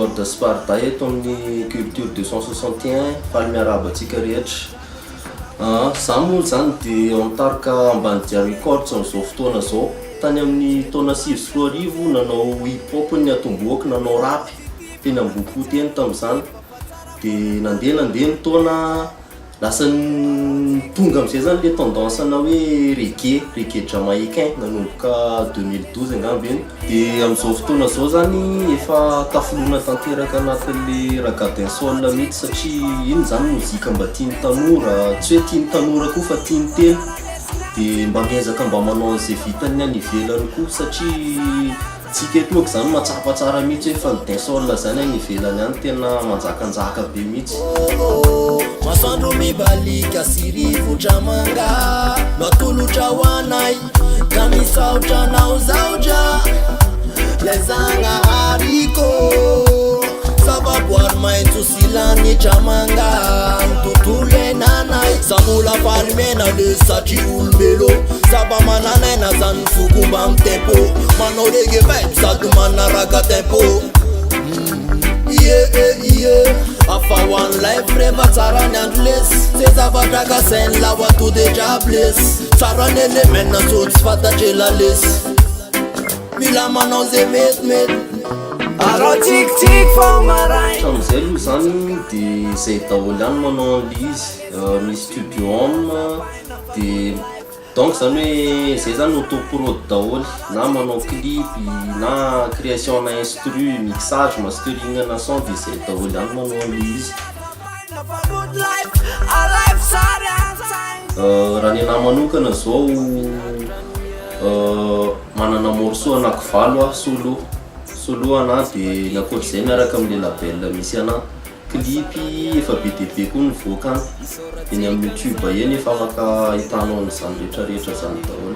Lord Sparda eto amin'ny Culture 261, faly miarahaba antsika rehetra. Za moa zany de ao amin'ny tarika Ambanidia Records amin'izao fotoana izao. Tany amin'ny taona 2009 nanao hip hop ny atombohako, nanao rap teny Ambohipo teny tamin'izany. De nandeha nandeha ny taona. Lasa tonga amizay zany le tendance ana hoe reggae, reggae jamaïcain nanomboka 2012 angamba iny, de amizao fotoana zao zany efa tafilona tanteraka anatin'le ragga dancehall mihitsy satria iny zany mozika mba tian'ny tanora, tsy hoe tian'ny tanora koa fa tian'ny tena, de mba miezaka mba manao an'izay vitan'ny any ivelany koa satria Tsika eto manko zany mahatsapa tsara mihitsy hoe fa ny dancehall zany any ivelany any tena manjakanjaka be mihitsy. Masoandro mibalika sy rivotra manga no atolotra ho anay ka misaotra anao zaotra lay Zagnahariko zavaboary maitso sy lanitra manga ny tontolo iainanay za mbola faly miaina le satria olombelo Zava-manan'aina zany ny foko mba mitempo Manao reggae vibe sady manaraka tempo Ie eh ie Afa ho an'ny life rehefa tsara ny andro lesy Ze zavatra kasain'ny lawa to de jobless Tsara ny elemena so tsy fantatr'ela lesy Mila manao ze metimety Arao tsikitsiky vao maraina. Hatramin'izay aloha zany de zay daholo ihany manao an'le izy, misy studio home de donc zany hoe zay zany auto prod daholo na manao clip na création na instru, mixage, mastering na son de zay daholo ihany manao an'le izy. Raha ny anahy manokana zao manana morceau anaky valo aho solo, solo anahy de ny ankoatr'izay miaraka am'le label misy anahy. Clip efa be dia be koa nivoaka any, eny amin'ny YouTube eny efa afaka ahitanao an'izany rehetrarehetra zany daholo.